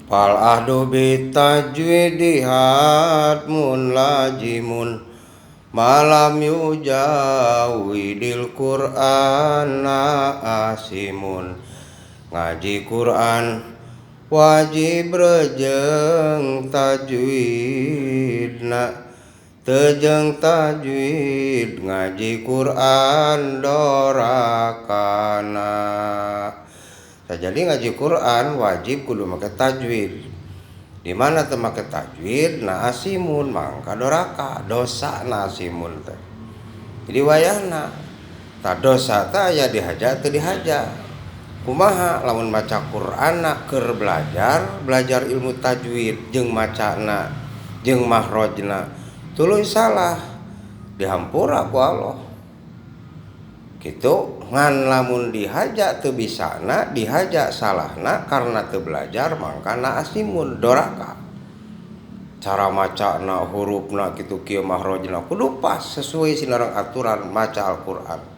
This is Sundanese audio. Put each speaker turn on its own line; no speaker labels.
Fal ahdu bitajwidi hatmun lajimun malam yujawidil Qur'ana asimun. Ngaji Quran wajib rejeng tajwidna, tejeng tajwid ngaji Quran dorakana. Nah, jadi ngaji Quran wajib kudu make tajwid. Di mana teu make tajwid na asimun mangka doraka, dosa na asimun teh. Jadi wayahna tah dosa teh aya dihaja teu dihaja. Kumaha lamun maca Qur'anna keur belajar, belajar ilmu tajwid jeung macana jeung mahrojna tuluy salah dihampura ku Allah. Gitu ngan lamun dihaja teu bisana, dihaja salahna karena teu belajar mangkana asimun doraka. Cara macana hurufna kitu kieu mahrojna kudu pas sesuai sinareng aturan maca Al-Qur'an.